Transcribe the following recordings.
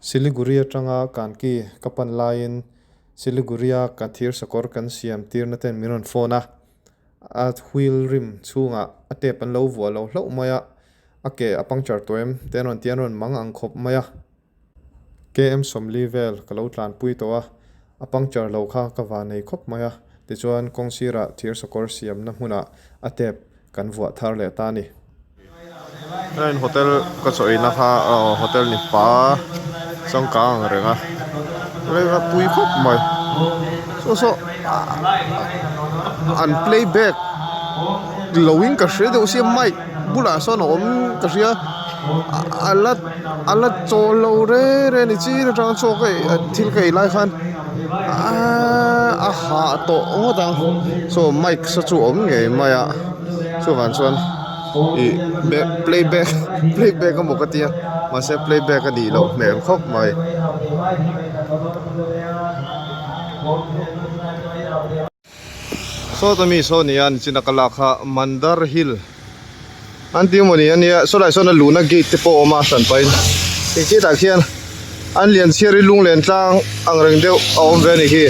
Siliguri atanga Kanki ka pan laiin Siliguri-a ka thir sakawr kan siam tirna ten min rawn phone a, a wheel rim chhungah a tape an lo vuah lo hlauh mai a, a ke a puncture tawh em te an rawn ti a, an rawn mang ang khawp mai a. KM sawmli vel ka lo tlanpui tawh a, a puncture lo kha ka va nei khawp mai a, tichuan kawng sirah thir sakawr siamna hmunah a tape kan vuah thar leh ta a ni. Heng hotel ka chaw eina kha aw hotel ni pa changkang ang reng a a pui khawp mai saw saw an play back lo in ka hre deuh sia mic bulah sawn a awm ka hria a la a la chawl lo reng reng a ni chin atanga chaw ka ei thil ka ei lai khan aaaa a hah tawh ngawt ang saw mic saw chu a awm ngei mai a chuvang chuan ih play back play back emaw ka tia mahse play back a nih loh hmel khawp mai. Sawta mi saw nia nichina ka lak kha Mandar Hill an tih emaw ni ania sawlai sawn a luhna gate te pawh a awm a hran pahin hei khitah khian an lian chhiar hi lunglen tlang ang reng deuh a awm ve a nih hi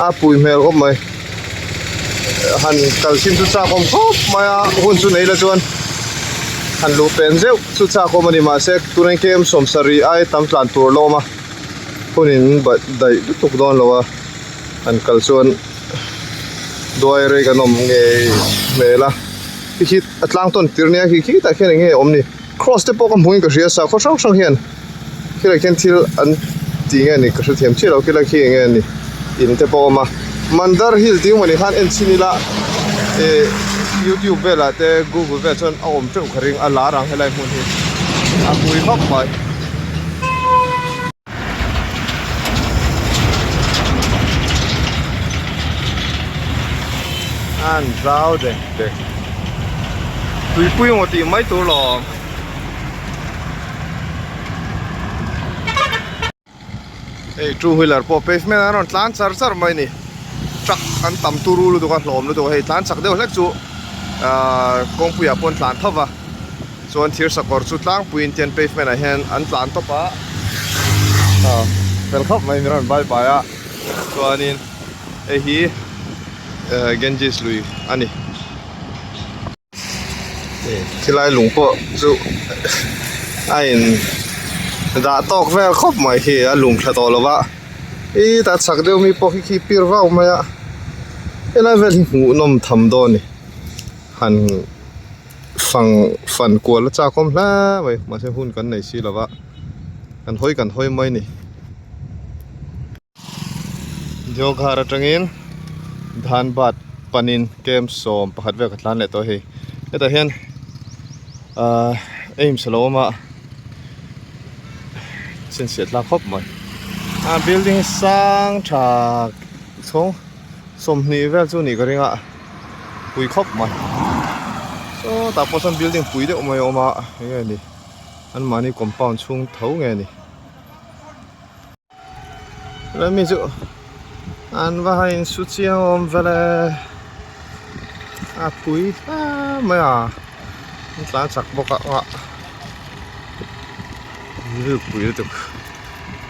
a pui hmel khawp mai han kal chhin chu chak awm khawp mai a hun chu nei la chuan han luh pen zeuh chu chak awm a ni mahse tunah hian km sawmsarih ai tam tlan tur la awm a hun in daih lutuk dawn lo a. An kal chuan duai rei kan awm ngei hmel a khi khi a tlang tawn tir nia khi khitah khian eng nge awm ni cross te pawh ka hmuhin ka hria sakhaw hrang hrang hian khilai khian thil an tih nge ni ka hrethiam chiah lo khilai khi eng nge ni in te pawh a awm a Mandar hill tih emaw ni khan en chhin ila ih youtube velah te google velah chuan a awm teuh ka ring a lar ang helai hmun hi a pui khawp mai. An zau dek dek tuipui maw tih mai tur lawm hei two wheeler pawh pavement an rawn tlan char char mai a ni truck an tam turu lutuk a hlawm lutuk a hei tlan chak deuh hlek chu ahh kawngpuiah pawh an tlan tho va. Chuan thir sakawr chu tlangpuiin tian pavement ah hian an tlan tawp a ah fel khawp mai min rawn bye bye a chuanin hei hi eh Ganges lui a ni khilai lung pawh chu a in dah tawk vel khawp mai khi a lum tha tawh lo va ih tah chhak deuh mi pawh khi khi pir vau mai a helai vel hi hmuhnawm tham dawn a ni han. Fang fan kual a chak awm hle mai mahse hun kan nei si lo va kan hawi kan hawi mai a ni. Deoghar atangin Dhanbad panin kem 11 vel ka tlan leh tawh a hei hetah hian ahh AIIMS a lo awm a chhinchhiah tlak khawp mai a building sang tha chhawng 20 vel chu a nih ka ring a. pui khawp mai saw tah pawh sawn building pui deuh mai a awm a eng nge ni an mahni compound chhung tho nge ni helai mi chu an va han in su chiang awm vel e a pui hle mai a an tlan chak bawk a nghah pui lutuk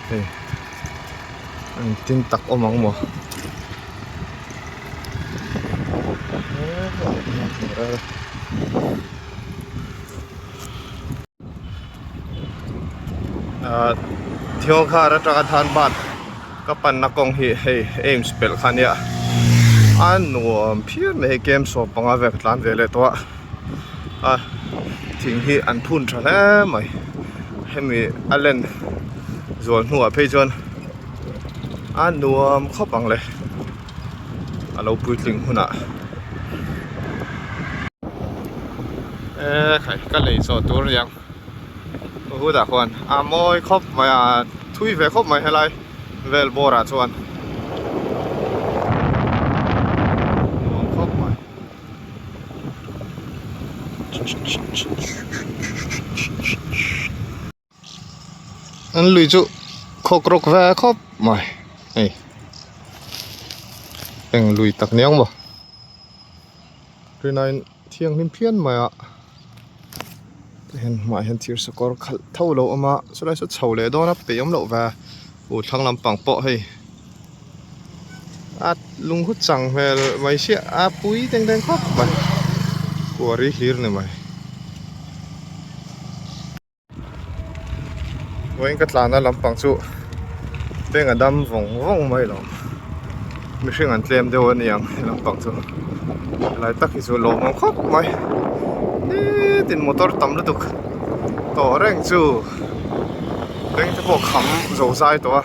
hei engtin tak awm ang maw. Thingkhar atanga Dhanbad ka panna kawng hi hei AIIMS pelh kha ania a nuam phian mai hei kem 15 vel ka tlan ve leh tawh a a thing hi an phun tha hle mai hemi a len zual hnuah phei chuan a nuam khawp ang le a lo puitling hunah e khai ka lei zawh tur aniang hutah khuan a mawi khawp mai a thui ve khawp mai helai vel bawr ah chuan nuam khawp mai. An lui chu khawk rawk ve khawp mai hei eng lui tak niang maw rinaiin thianghlim phian mai a. Tihian hmaah hian thir sakawr khalh tho lo awm a chulai saw chho leh dawn a peih awm loh ve uh thlang lampang pawh hei a lung hu chang hmel mai chiah a pui teng teng khawp mai kuari hlir ni mai. Vawiin ka tlanna lampang chu beng a dam vawng vawng mai lo mihring an tlem deuh a niang he lampang chu helai tak hi chu lawm ang khawp mai nitin motor tam lutuk tawh reng chu beng te pawh kham zo zai tawh a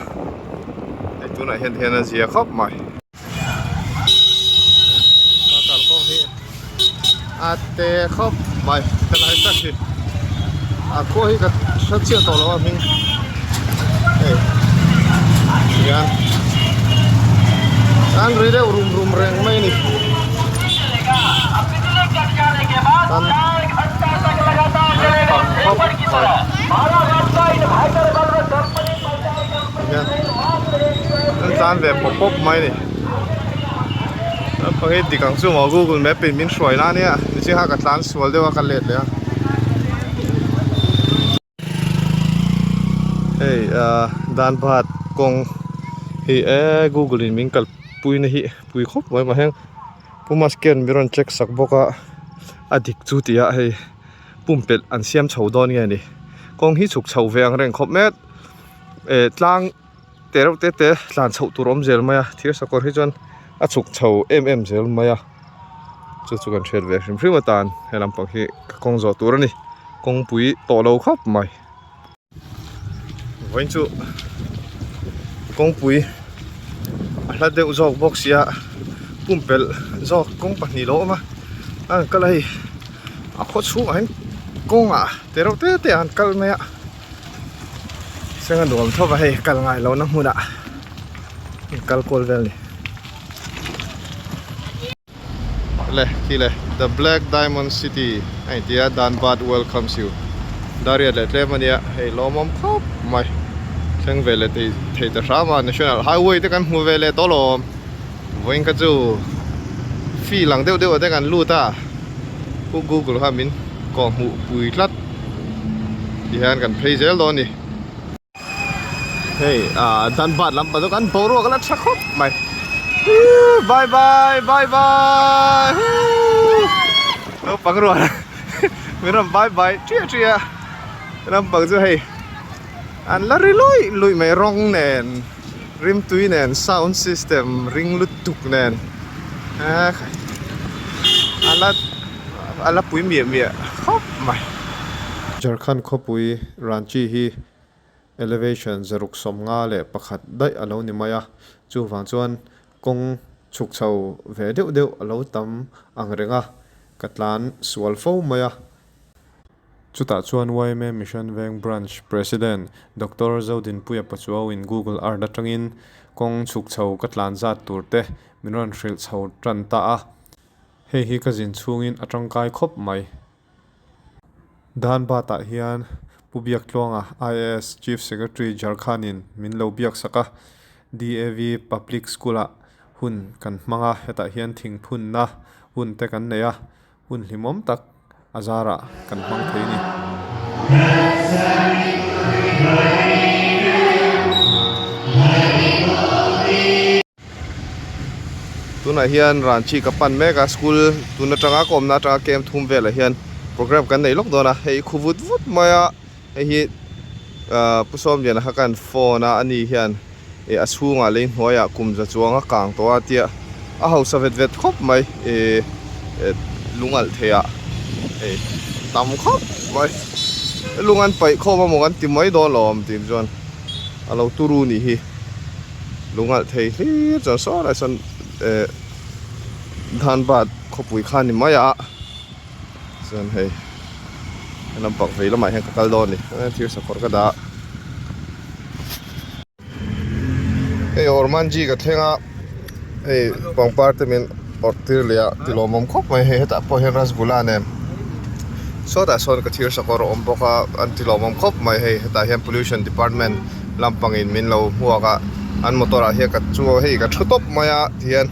hei tunah hian hian a zia khawp mai. A te khawp mai helai tak hi a khua hi ka hre chiah tawh lo a hming hei tihian an ri deuh rum rum reng mai a ni tan tam khawp mai tihian an tlan ve pawp pawp mai a ni. Naupang hi dik ang chu maw google map in min hruai la nia tichuan kha ka tlan sual deuh a ka let leh a hei ah Dhanbad kawng hi eee google in min kalpui na hi pui khawp mai maheng puma scan min rawn check sak bawk a a dik chu tih ah hei pumpelh an siam chho dawn nge ni kawng hi chhuk chho ve ang reng khawp mek eh tlang. Te reuh te te tlan chhoh tur a awm zel mai a thir sakawr hi chuan a chhuk chho em em zel mai a chu chu kan hriat ve hrim hrim atan he lampang hi ka kawng zawh tur a ni kawngpui tawh lo khawp mai vawiin chu kawngpui a hla deuh zawk bawk sia pumpelh zawk kawng pahnih lo awm a a rawn kal a hei a khaw chhungah hian kawngah te reuh te te an kal mai a. Seng a nuam tho va hei kal ngai lo na hmunah kal kual vel ni. Le khi le the black diamond city a inti a Dhanbad welcomes you Dariat leh tlem ania hei lawmawm khawp mai thleng ve leh thei thei ta hram a national highway te kan hmu ve leh tawh lawm vawiin kha chu fee lang deuh deuh ah te kan lut a pu google kha min kawh hmuh pui tlat tihian kan phei zel dawn a ni hei ah Dhanbad lampang chu kan boruak a la tha khawp mai bye bye bye bye huuu naupang rual min rawn bye bye ṭiah ṭiah a lampang chu hei an la ri luih luih mai rawng nen. Rimtui nen sound system ring lutuk nen a la a la pui miah miah khawp mai. Jharkhand khawpui Ranchi hi elevation 651 daih a lo ni mai a, chuvang chuan kawng chhuk chho ve deuh deuh a lo tam ang reng a, ka tlan sual fo mai a. Chutah chuan yma Mission Veng Branch President Doctor Zodinpuia Pachuau-in Google Earth atangin kawng chhuk chho ka tlan zat tur te min rawn hrilh chho tan ta a, hei hi ka zin chhungin a tangkai khawp mai. Dhanbad-ah hian Pu Biaktluanga IAS Chief Secretary Jharkhand-in min lo biak sak a, DAV Public School-ah hun kan hmang a, hetah hian thingphunna hun te kan nei a, Hun hlimawm tak a zarah kan hmang thei a ni. Tunah hian Ranchi ka pan mek a, school tun atanga ka awmna atanga camp thum velah hian program kan nei lawk dawn a, hei khu vut vut mai a, hei hi ahh Pu Sawmliana kha kan phone a, ani hian ih a chhungah lei hnuaiah kum za chuang a kang tawh a tia a hausa vet vet khawp mai ih lung alh theih ah hei tam khawp mai lung an paih khawm a maw kan ti mai dawn lo awm tih chuan a lo turu nih hi lung alh thei hlir chuan saw lai sawn eh Dhanbad khawpui kha a ni mai a chuan hei lampang vei lamah hian ka kal dawn a ni thir sakawr ka dah a. Hei Ormanji ka thleng a hei pangpar te min awrh tir leh a ti lawmawm khawp mai hei hetah pawh hian rasgula nen sawtah sawn ka thir sakawr a awm bawk a an ti lawmawm khawp mai hei hetah hian pollution department lampangin min lo hmuak a an motor ah hian ka chu hei ka thu tawp mai a tihian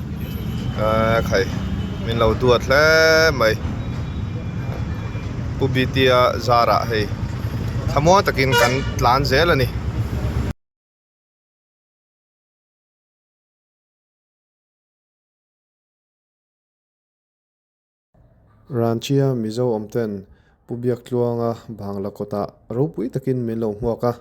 eee khai min lo duat hle mai. Pu BT-a zarah hei thlamuang takin kan tlan zel a ni. Ranchia Mizo awmten Pu Biaktluanga Bangla kawtah ropui takin min lo hmuak a.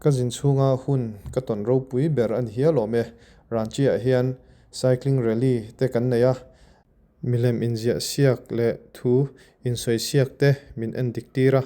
Ka zin chhunga hun ka tawn ropui ber a ni hial awm e. Ranchi-ah hian cycling rally te kan nei a. Milem inziah siak leh thu insawi siak te min en dik tir a.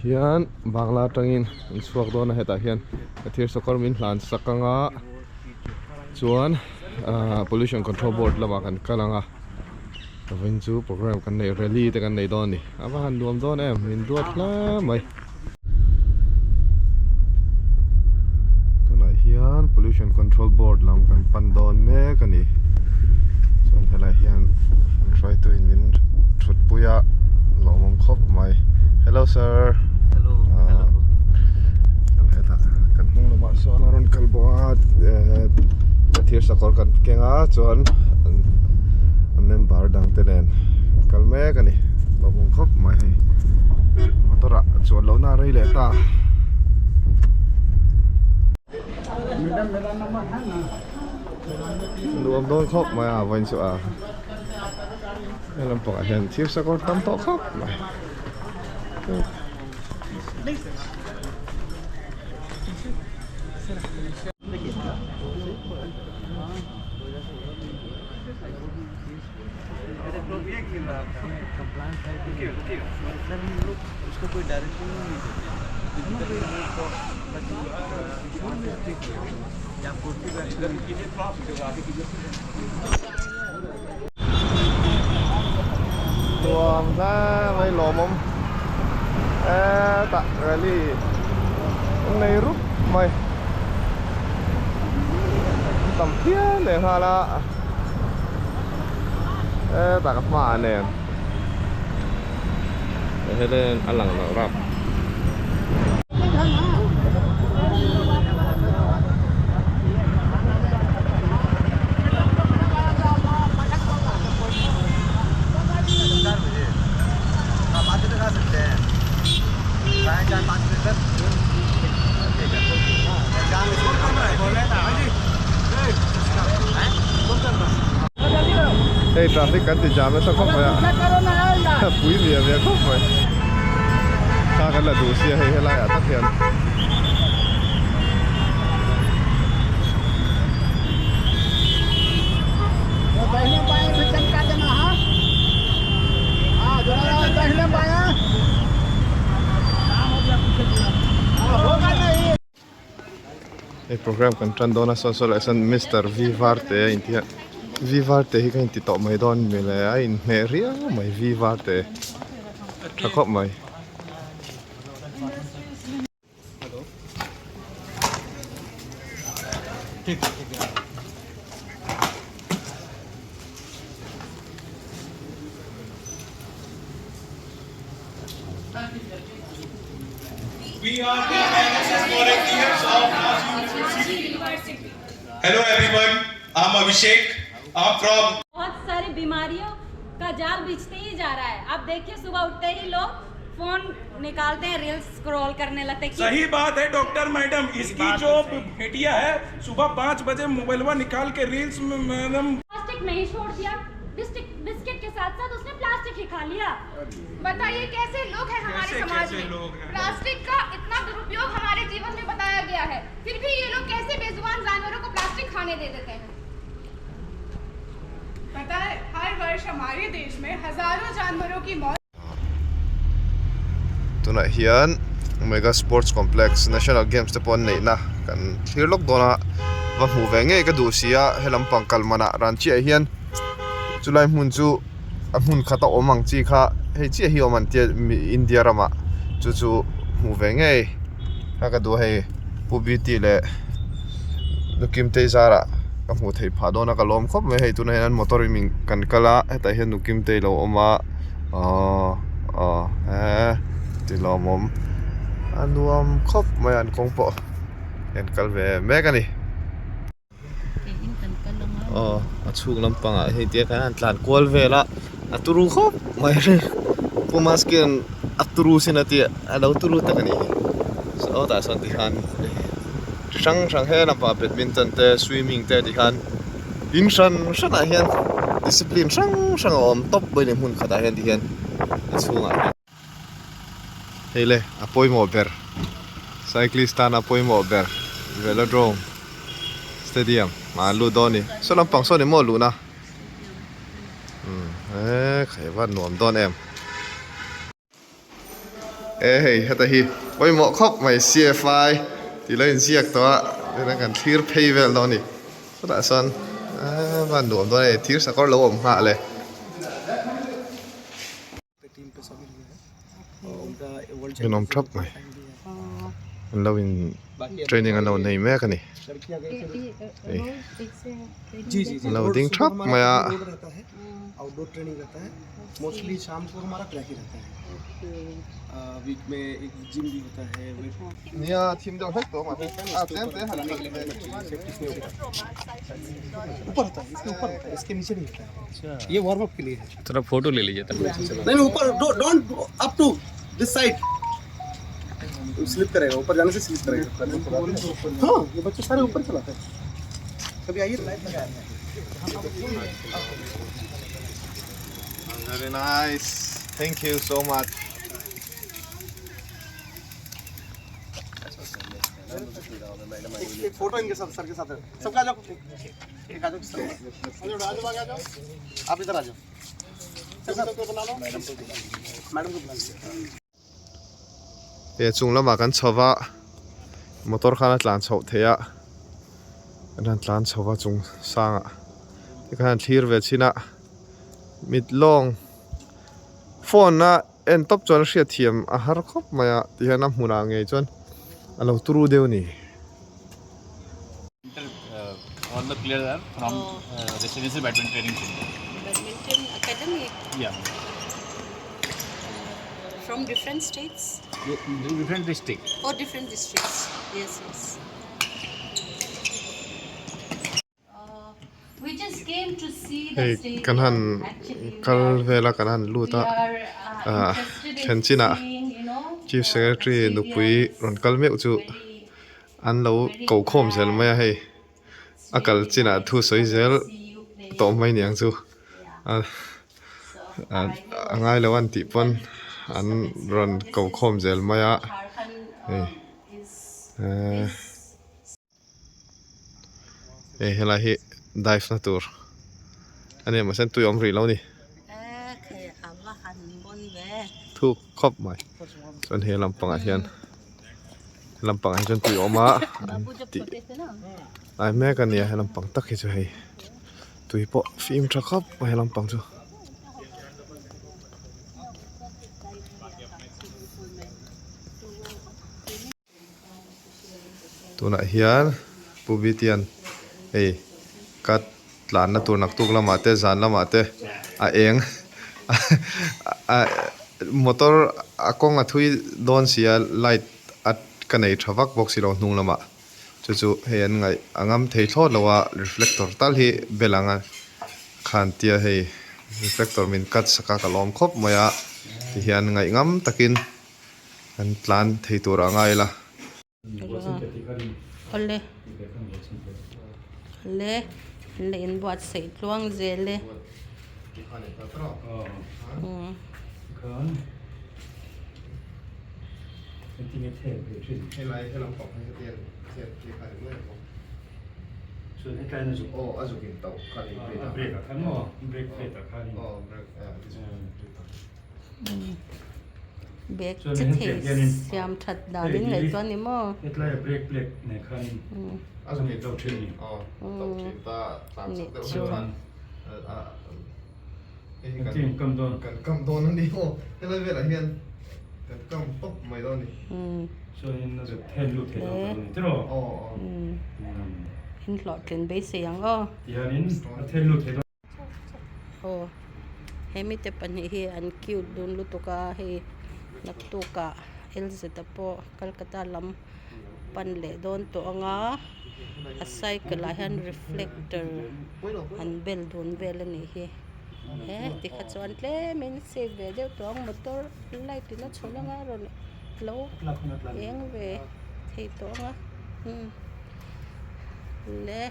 Tihian Bangla atangin an chhuak dawn a hetah hian a thir sawkar min hlan sak anga chuan ahh pollution control board lamah kan kal ang a. Vawiin chu program kan neih rally te kan nei dawn a ni a va han nuam dawn em min duat hle mai tunah hian pollution control board lam kan pan dawn mek a ni chuan helai hian an hruaitu in min thut pui a lawmawm khawp mai hello sir hello hello hetah kan hnung lamah sawn a rawn kal bawk a eh thir sakawr kan keng a chuan a member dang te nen an kal mek a ni lawmawm khawp mai hei motor ah chuan loh na a rei leh ta. Nuam dawn khawp mai a vawiin chu a he lampangah hian thir sakawr tam tawh khawp mai. Nuam hle mai lawmawm hetah rally an nei rup mai an tam phian leh nghal a hetah ka hmaah nen helen a lang loh rap. Hei traffic kan ti jam nasa khawp mai a pui ve ve khawp mai thla kan la duh sia hei helai ah tak hian. Hei program kan tan dawn a saw saw leh sawn Mister V Varte a inti a V Varte hi ka inti tawh mai dawn mi le a inhmeh riau mai V Varte tha khawp mai. We are the NSS volunteers of Ranchi University. Hello everyone, I'm Abhishek. I'm from बहुत सारे बीमारियों का जाल बिछते ही जा रहा है। आप देखिए, सुबह उठते ही लोग फोन निकालते हैं, रील्स स्क्रॉल करने लगते हैं। सही बात है डॉक्टर मैडम, इसकी जो भेटिया है सुबह 5 बजे मोबाइलवा निकाल के रील्स में मैडम। प्लास्टिक नहीं छोड़ दिया, बिस्किट बिस्किट के साथ साथ उसने प्लास्टिक ही खा लिया। बताइए कैसे लोग हैं हमारे कैसे- समाज कैसे में। लोग हैं? प्लास्टिक का इतना दुरुपयोग हमारे जीवन में बताया गया है, फिर भी ये लोग कैसे बेजुबान जानवरों को प्लास्टिक खाने दे देते हैं। पता है, हर वर्ष हमारे देश में हजारों जानवरों की मौत Tunah hian Mega Sports Complex National Games te pawh an neihna kan thlir lawk dawn a, va hmuh ve ngei ka duh si a, he lampang kal manah ran chiah hian chulai hmun chu a hmun khat a awm ang chi kha hei chiah hi awm an tia India ramah chu chu hmuh ve ngei kha ka duh a hei Pu Beauty leh Nukimtei zarah ka hmuh theih phah dawn a ka lawm khawp mai hei tunah hian motor in min kan kal a hetah hian Nukimtei lo awm a aww aww eee ti lawmawm a nuam khawp mai a an kawng pawh an kal ve mek a ni. Aw a chhung lampangah hei tia khan an tlan kual vel a a turu khawp mai Pu Maskian a turu sin a tia a lo turu tak a nih hi saw tah sawn tikhan chi hrang hrang he lampangah badminton te swimming te tikhan in hran hranah hian discipline hrang hrang a awm tawp mai a ni hmun khatah hian tikhian a chhungah hian. Hei le a pawimawh ber cyclist tana pawimawh ber velodrome stadium ah an lut dawn a ni saw lampang sawn emaw luhna umm eee khai va nuam dawn em e hei heta hi pawimawh khawp mai C_F_I tih lo inziak tawh a tunah kan thlir phei vel dawn a ni chutah chuan eee va nuam dawn e thir sakawr lo awm nghah le. Inawm thap mai an lo in training an lo nei mek a ni hei an lo ding thap mai a. Nia thim deuh hlek tawh mahse a tlem te han khalh ve थोड़ा photo ले लीजिए तब। नहीं ऊपर don't up to this side slip करेगा, ऊपर जाने से स्लिप करेगा। हाँ ये बच्चे सारे ऊपर चलाते हैं। कभी आइए लाइट लगाया। Very nice. Thank you so much. एक फोटो इनके साथ सर के साथ सबका आ जाओ, एक आ जाओ सर, आ जाओ आ जाओ, आप इधर आ जाओ सर, सबको बुला लो, मैडम को बुला लो। He chung lamah kan chho va motor khan a tlan chhoh theih a an han tlan chho va chung sangah tikhan an thlir ve chin a mit lawng phone a en tawp chuan a hriat thiam a har khawp mai a tihian a hmunah ngei chuan a lo turu deuh a ni. All the players are from Residency Badminton Training Center. Badminton academy? Yeah. From different states? Different district. Or different districts? Yes, yes. We just came to see the Hei stadium. kan han Actually, we kal are, vel a kan han lut we a are ah interested in thlen chinah seeing, Chief the Secretary nupui stadium. rawn kal meuh chu Very, an lo very ko khawm zel mai a glad. hei It's a kal really chinah nice thu sawi to zel see you play. tawh mai niang chu Yeah. a So a I know a ngai lo an tih pawn an rawn this ko is khawm zel mai a Jharkhand hei is eee is hei helai hi dive na tur a ni mahse tui awm rih lo a ni thuk khawp mai chuan he lampangah hian lampangah hi chuan tui a awm a an tih lai mek a ni a he lampang tak hi chu hei tui pawh fim tha khawp mai he lampang chu. Tunah hian Pu Bitian hei ka tlanna tur naktuk lamah te zan lamah te a eng a motor a kawng a thui dawn si a light a ka nei tha vak bawk si lo hnung lamah chu chu hei an ngaih a ngam thei thlawt lo a reflector tal hi bel ang a khan tia hei. Reflector min cut sak a ka lawm khawp mai a tihian ngaihngam takin kan tlan thei tur a ngai la. Awle awle an la inbuatsaih tluang zel e. Bag che thei siam that dan in ngaihtuah a ni maw? In hlawhtlin beisei ang aw. Aw hemi te pahnih hi an cute dun lutuk a hei naktuk ah LZ a pawh Kolkata lam pan leh dawn tawh ang a a cycle ah hian reflector an bel dun vel a nih hi he tikha chuan tlem in safe ve deuh tawh ang motor light in a chhawn anga rawn lo eng ve thei tawh ang a umm le.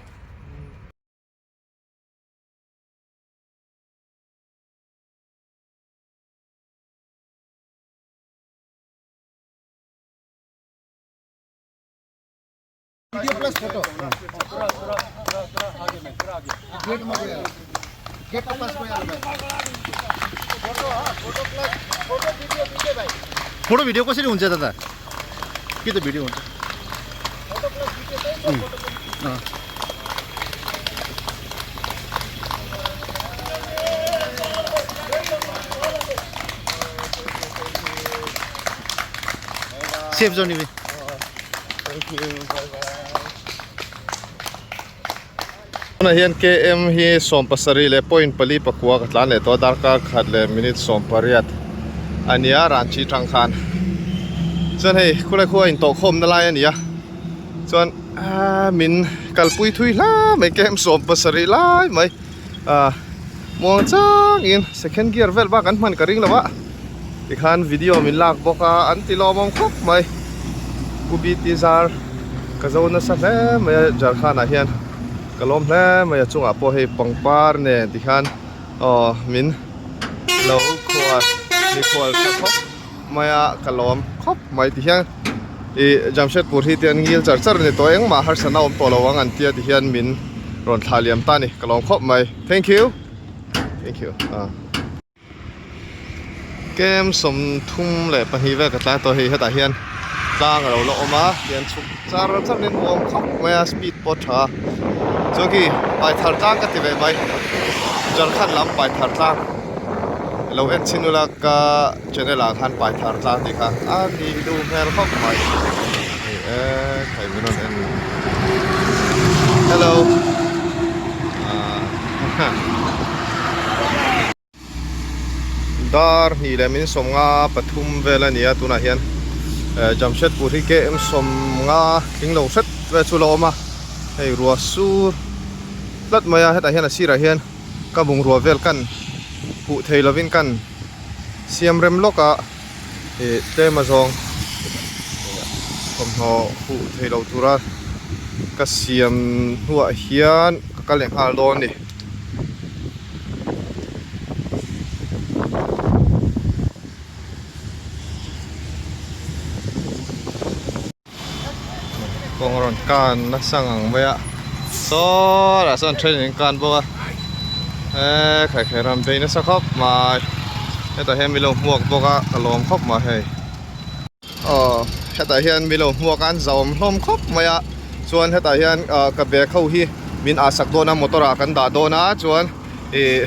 Photo video कसरी हुन्छ दादा के त video हुन्छ safe journey Tunah hian KM hi 74 leh point pali pakua ka tlan leh tawh a darkar khat leh minute 18 a nia Ranchi tang khan chuan hei khulai khu a intawhkhawm na lai a ni a chuan aaa min kalpui thui hla mai KM 70 lai mai ah muang changin second gear vel bak an hman ka ring lo a tikhan video min lak bawk a an ti lawmawm khawp mai Pu BT zar ka zo nasa hle mai a Jharkhand ah hian ka lawm hle mai a chungah pawh hei pangpar nen tikhan aw min lo khual mikhual tha khawp mai a ka lawm khawp mai tihian ih Jamshedpur hi te an ngil char char a ni tawh engmah harsatna awm tawh lo ang an tia tihian min rawn thlah liam ta a ni ka lawm khawp mai thank you thank you ah. Kem 32 vel ka tlai tawh hei hetah hian tlang a lo la awm a tian chhuk char char in nuam khawp mai a speed pawh a tha a chuan khi paithar tlang ka ti ve mai Jharkhand lam paithar tlang lo en chhin ula ka channel ah khan paithar tlang tih kha a nih duh hmel khawp mai hei e khai min rawn en hello ah. Dar hnih leh min 53 vel a ni a tunah hian Jamshedpur hi KM 50 tling lo hret vel chu a la awm a hei ruah sur tlat mai a hetah hian a sirah hian ka bungrua vel kan huh thei lovin kan siam rem lawk a ih tlem azawng thawmhnaw huh thei lo tura ka siam hnuah hian ka kal leh nghal dawn a ni. Kawng rawn kan nasa ngang mai a saw lah sawn then in kan bawk a eee khai khai ram bei nasa khawp mai hetah hian milo hmuak bawk a ka lawm khawp mai hei. Aw hetah hian milo hmuak a an zauhawm hlawm khawp mai a chuan hetah hian ah ka bag ho hi min ah sak dawn a motor ah kan dah dawn a chuan ih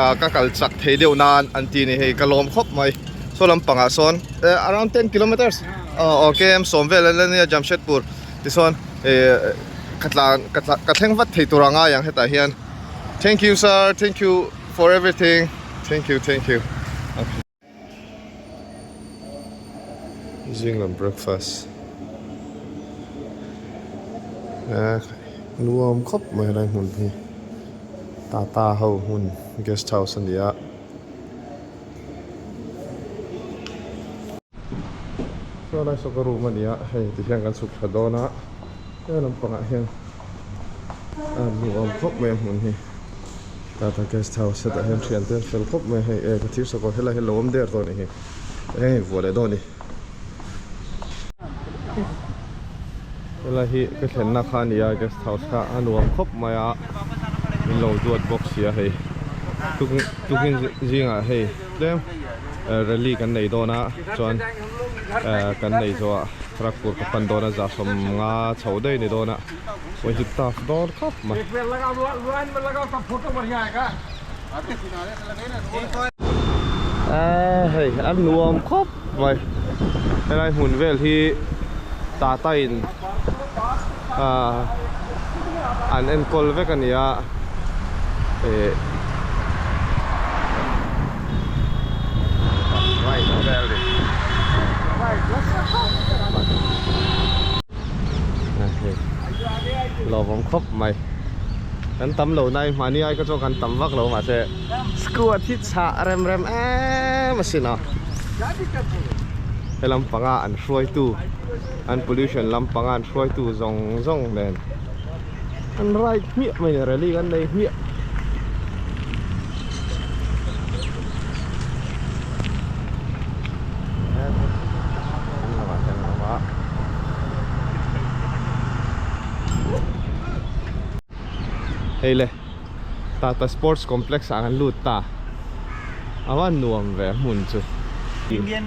ah ka kal chak thei deuh nan an ti a ni hei ka lawm khawp mai saw lampangah sawn eh around ten kilometers aw aw km sawm vel a la nia Jamshedpur tichuan ih ka tlan ka tlan ka thleng vat thei tur a ngai ang hetah hian thank you sir thank you for everything thank you thank you. Zing lam breakfast nuam khawp mai helai hmun hi tata ho hmun. Guest house a ni a. Saw lai saw ka room a ni a hei ti hian kan chhuk thla dawn a he lampangah hian a nuam khawp mai a hmun hi tata guest house hetah hian thian te an fel khawp mai a hei e ka thir sakawr helai hi a lo awm der tawh a nih hi eng nge vuah leh dawn a ni helai hi ka thlenna kha a ni a guest house kha a nuam khawp mai a min lo duat bawk si a hei tukin zingah hei tlem rally kan nei dawn a chuan kan nei zawh a Kharagpur ka pan dawn a zah sawmnga chho daih a ni dawn a pawh hi tough dawn khawp mai. Hei a nuam khawp mai helai hmun vel hi Tata in an enkawl vek a ni a eh lawmawm khawp mai kan tam lo nai mahni ai ka chuan kan tam vak lo mahse squad hi chhah rem rem em asin a helam panga an hruaitu an pollution lampanga an hruaitu zawng zawng nen an ride hmiah mai a ni rally an nei hmiah. Hei le Tata Sports Complex ah kan lut ta a va nuam ve a hmun chu. Indian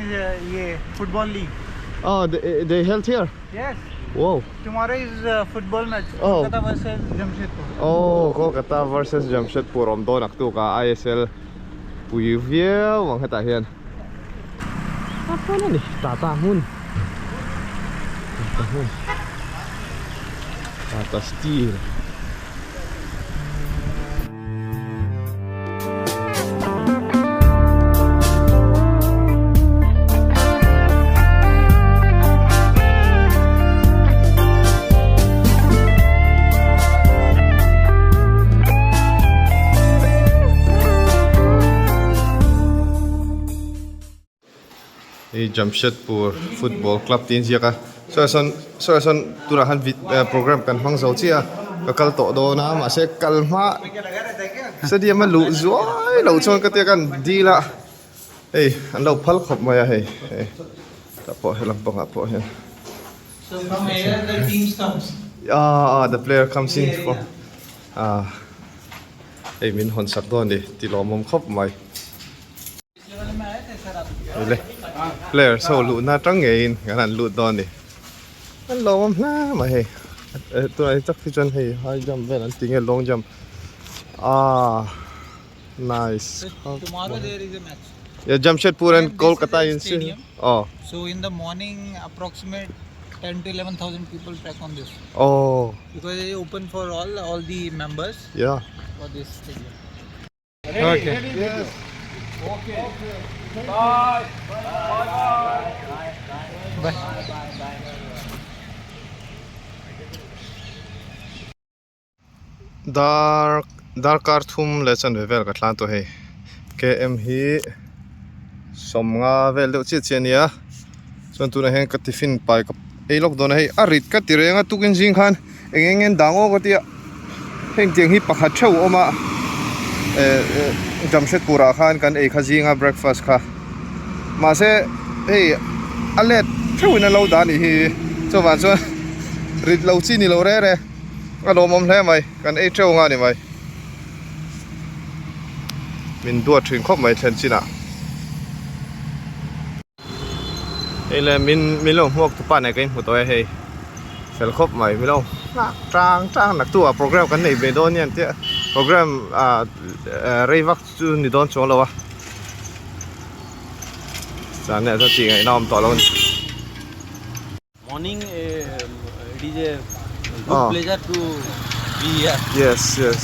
ye football league. Oh they held here? Yes. Wow. Tomorrow is football match. Oh. Kolkata versus Jamshedpur. Oh Kolkata versus Jamshedpur awm dawn ak tuk a ISL pui viau ang hetah hian. A hmun a ni Tata hmun. Tata hmun. Tata Steel. Hei Jamshedpur football club tih a inziak a sawi sawn sawi sawn tunah khan vid program kan hmang zo chiah a ka kal tawh dawn a mahse kal hma stadium a luh zuai loh chuan ka tia kan dil a hei an lo phal khawp mai a hei hei tah pawh helam pangah pawh hian ah the player comes in from ah hei min hawn sak dawn a ni ti lawmawm khawp mai. Hei le players ho luhna atang ngeiin kan han lut dawn a ni an lawmawm hle mai hei tunah hi tak hi chuan hei high jump vel an ti nge long jump ah nice Tomorrow there is a match. Yeah, Jamshedpur and Kolkata in stadium. Oh. So in the morning approximate 10 to 11,000 people track on this. Oh. Because it is open for all all the members. Yeah. For this stadium. Okay. Yes. Okay. Bye. Bye. Bye. Dar darkar thum leh chanve vel ka tlan tawh hei km hi sawmnga vel deuh chiah chiah a nia chuan tunah hian ka tiffin pai ka ei lawk dawn a hei a rit ka ti reng a tukin zing khan eng eng nge dang aw ka tia heng tiang hi pakhat theuh a awm a eh eh Jamshedpur ah khan kan ei kha zinga breakfast kha mahse hei a let theuh in a lo dah a nih hi chuvang chuan rit lo chi ni lo reh reh a lawmawm hle mai kan ei theuh ang a ni mai min duat thin khawp mai thlen chinah. Hei le min min lo hmuak tu pa nen ka inhmu tawh e hei fel khawp mai min lo nghak tang tang nak tu ah program kan nei ve dawn nia an tia program ah rei vak chu ni dawn chuang lo a chuan nia chuan tih ngaihna awm tawh lo a ni. Morning it is a good pleasure to be here. Yes yes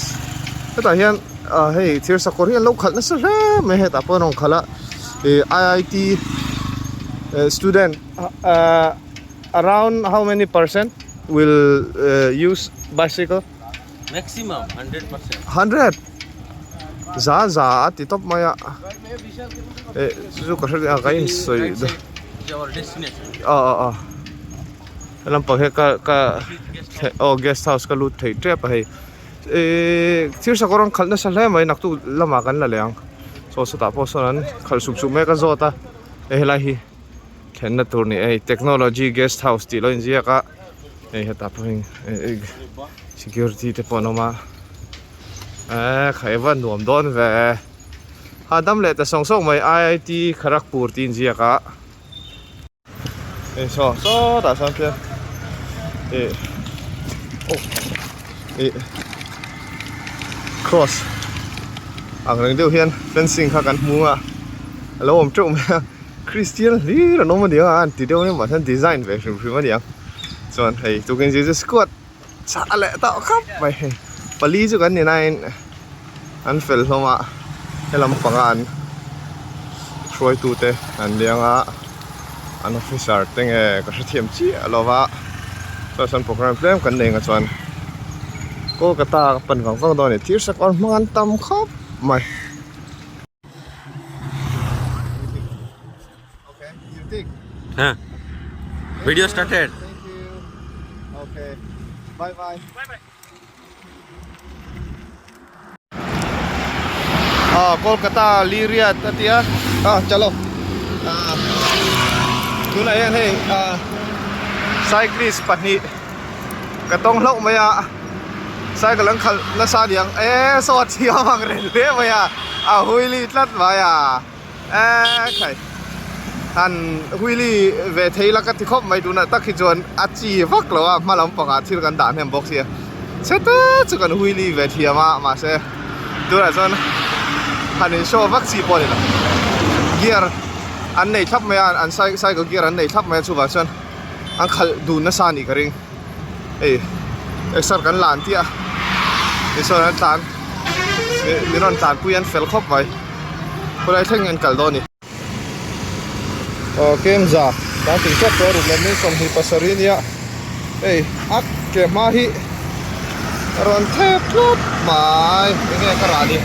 hetah hian ah hei thir sakawr hi an lo khalh nasa hle mai hetah pawh an rawn khalh a ih I_I_T student ah around how many percent will use bicycle Maximum 100%. 100? Za za a ti tawp mai a eh chu chu ka hre a ka insawi aw aw aw he lampang hi ka ka aw guest house ka lut thei tep a hei ihh thil sakawr an khalh nasa hle mai naktuk lamah kan la leh ang saw sawtah pawh sawn an khalh sup sup mek a zawt a hei helai hi thlenna tur ni hei technology guest house tih lo inziak a hei hetah pawh hei security te pawh an awm a. Eee kha eva nuam dawn ve hahdam leh ta sawng sawng mai I_I_T Kharagpur tih inziak a hei saw sawtah sawn khian ih oh ih cross ang reng deuh hian fencing kha kan hmu a a lo awm teuh mai a Christian hlir an awm a niang a an ti deuh emaw hian design ve hrim hrim a niang chuan hei tukin Jesus squad. Chah leh tawh khawp mai hei pali chu kan ni nain an fel hlawm a helam panga an hruaitu te an leng a an officer te nge ka hrethiam chiah lo va chuan sawn program tlem kan nei ang chuan Kolkata ka pan vang vang dawn a ni thir sakawr hmang an tam khawp mai. Video started. Thank you. Okay. Bye bye. Bye bye. Ah, Kolkata Liriat atia. Ah, chalo. Ah. Tunah hian hei ah cyclist pahnih ka tawng hlauh mai a. Cycle an khalh nasa niang. Eh, saw a thiam ang reng hle mai a. A huili tlat mai a. Eee khai han wheelie ve thei la ka ti khawp mai tunah tak hi chuan a chi vak lo a hma lampangah thil kan dah hnem bawk sia chhete chu kan wheelie ve thiam a mahse tunah chuan han in show vak chi pawh a ni lo gear an nei thlap mai a an cycle gear an nei thlap mai a chuvang chuan an khalh dun nasa a nih ka ring hei exer kan la an tih a tichuan an tlan min rawn tlanpui an fel khawp mai khawlai thleng an kal dawn a ni. Aw kemza tan tih tlat tawh a ruk leh min 27 ania hei a ke hma hi a rawn thep tlat mai enge ka rah ni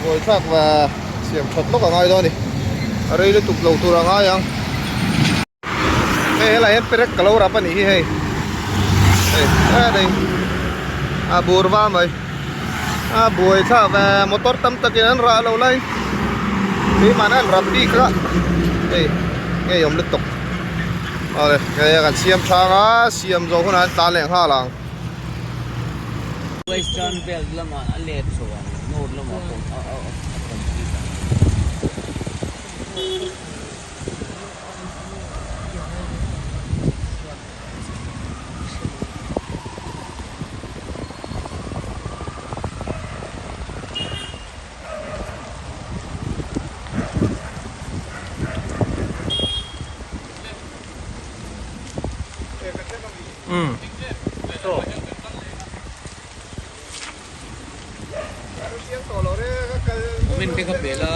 buaithlak va siam that lawk a ngai dawn a ni a rei lutuk lo tur a ngai ang. Hei helai hian perek ka lo rap a nih hi hei hei hei a bur va mai a buai thlak ve motor tam takin an rah lo lai keimahna an rap bik a hei ngei awm lutuk awle hei kan siam thang a siam zawh hunah an tlan leh nghal ang. Western belt lamah a let chho ang north lamah pawh a complete ang. Min te ka pe la.